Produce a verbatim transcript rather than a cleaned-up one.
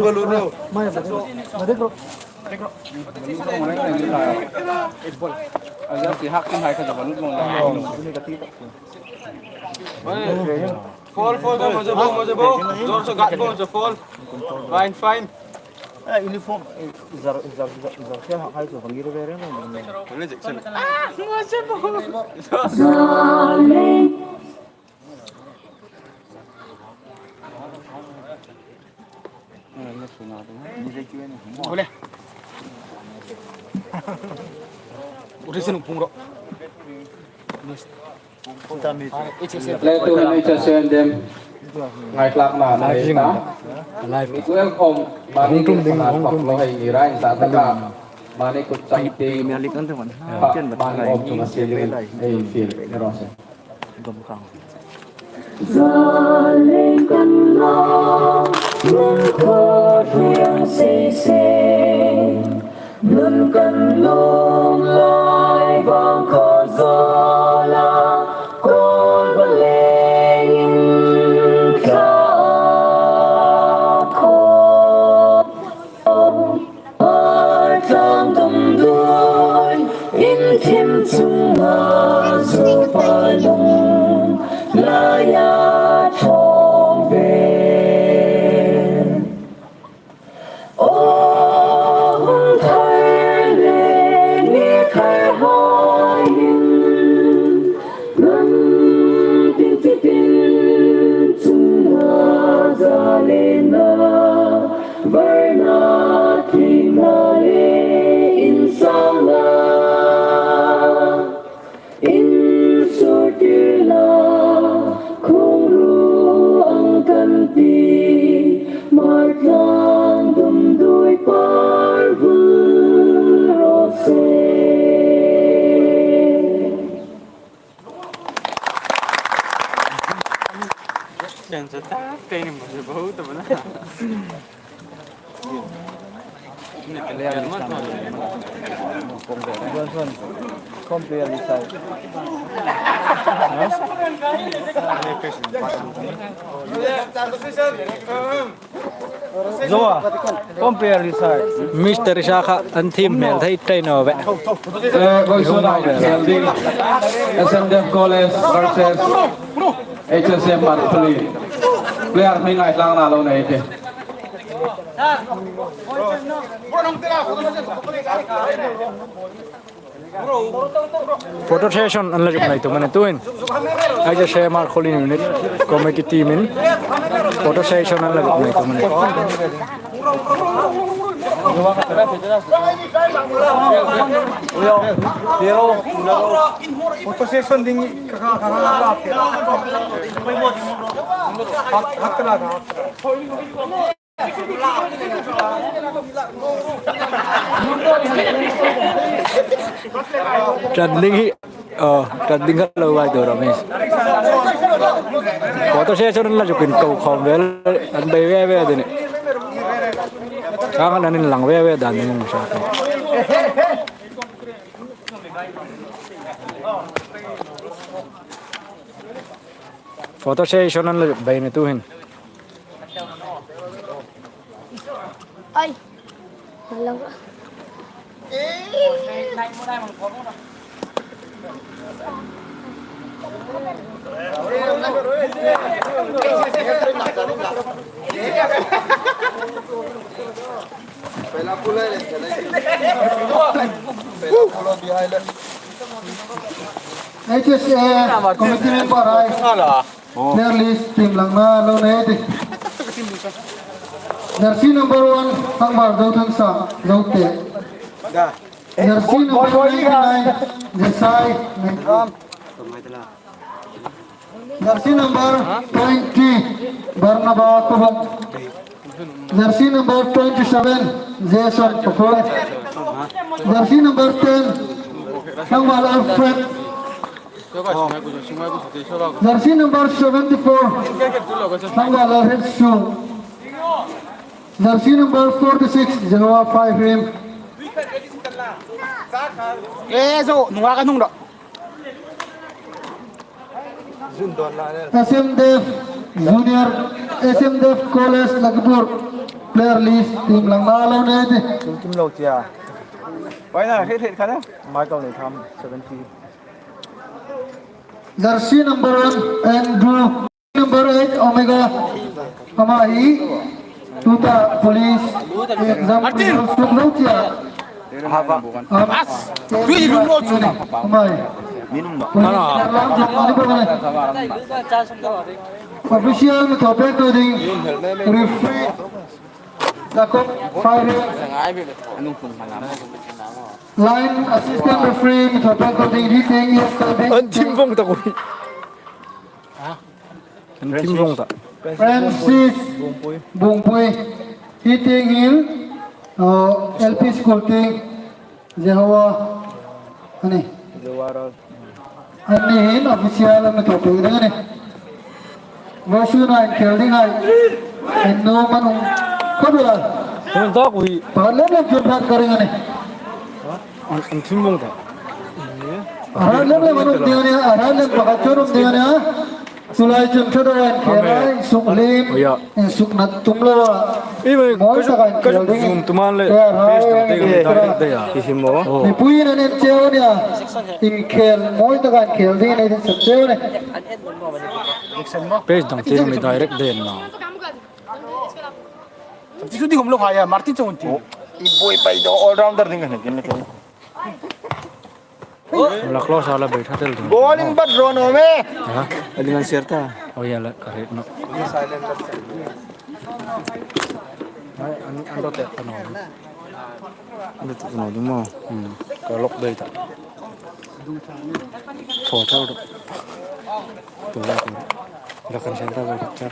Foul, foul, foul, mawzawr bo, mawzawr bo. Zawr chu gat bo, chu foul. Fine, fine. Eh, uniform, eh, zar, zar, zar, zar, zar, hai chu bang iro vere na. Ah, mawzawr bo. Ole. Uri sinu pungro. Le tu ni cha sen dem. Ngai klak na na ta. Live. Welcome. Mani kum ding, hong kum ding. Hai ni rai sa ta ka. Mani kut chang ti. Mani om chunga sili. Ei fil ni ro se. Zaleng kan la, nun khawthlieng sei sei, nun kan lum lai vang khaw zawl a, khawl balengin thla a khaw. Tlang dumduoiin thim chunga zu palung laia thawng ve. Aw hung thar le ni thar hai hin, ram tin chi tin chunga zalena. Varna thina le insanga insur tir la, khawngru ang kan ti, Martlang dumduoi par vul raw se. Chen sa ta, kei ni mo se bahut ta bana. Compare this side. Zoa, compare this side. Mister Isaka an team hmel thei train over. Eh, Goisuna, L D, S M D F College versus H S M Marthuli. Player hming ai tlang na lo nei te. Photo session an la zuk nei tum a ni tuin. Ai ka se Markhawlien unit committee team in photo session an la zuk nei tum a ni. Photo session ding ka, ka, ka, ka, ka. Hak, hak ka la ka. Tran ding hi, oh, tran ding ka lo vai to ramis. Photo session an la zuk in ko khawm vel, an bei ve ve ding. Ka ngan an inlang ve ve dan ding sa. Photo session an la zuk bei ni tuhin. Ai. Malang. H S A committee member hai. Player list tiem langna lo nei ti. Jersey number one, Tlangval Zothangsang, Zote. Jersey number twenty-nine, Jesai. Jersey number twenty, Barnaba Kubuk. Jersey number twenty-seven, Jason Kupon. Jersey number ten, Tlangval Alfred. Jersey number seventy-four, Tlangval Alfred Sung. Jersey number forty-six, Jehovah Fai Hrim. Eh, zo, nunga ka nung do. S M D F Junior, S M D F College Lagbur. Player list team lang na lo nei ti. Tum tum lo tia. Pai na, hit, hit, khana. Michael Neitham, seventy. Jersey number one, Andrew. Number eight, Omega. Ama hi tuta police exam results tum lo tia. Hava. Am, As. Tui lum lo chu na. Ama hi. Police exam tum lo tia. Official mi thaw pek ding. Referee Jacob Fire. Line assistant referee mi thaw pek ding. Hi tieng hi. An thim vong ta ko. An thim vong ta. Francis Bungpui. Hi tieng hin, uh, L P school tieng. Jehovah. Ani. Ani hin official an mi thaw pek ding ani. Voisun a inkhel ding hai. An nuom an um. Khawbel a. An tak ui. Pakhat lem lem chun phat ka ring ani. An, an thim vong ta. A hrat lem lem an um ding a nih, a hrat lem pakhat chun um ding a nih. Chu lai chun ṭha deuin inkhel a, insuk hlim, insukna tum lo a. Mawi taka inkhel ding. Zoom tum an le. Page dang te ka mi direct dai a. Hi hi maw. Mipuiin an en cheu a nih. Inkhel mawi taka inkhel ding a nih, an en cheu a nih. Page dang te ka mi direct dai a. Chu ding um lo hai a, Martin chong ti. I buoi pai do all rounder ding ka nih, kin le kin. La close a la bai ṭha tel ding. Bowling bat ro no me. Ha? A ding an ser ta. Oh, ya la, ka hre naw. Ai, an, an lo tek ta naw. An lo tek naw ding maw. Hmm. Ka lok dai ta. Thaw thaw. Tu la tu. La kan ser ta bai ṭha.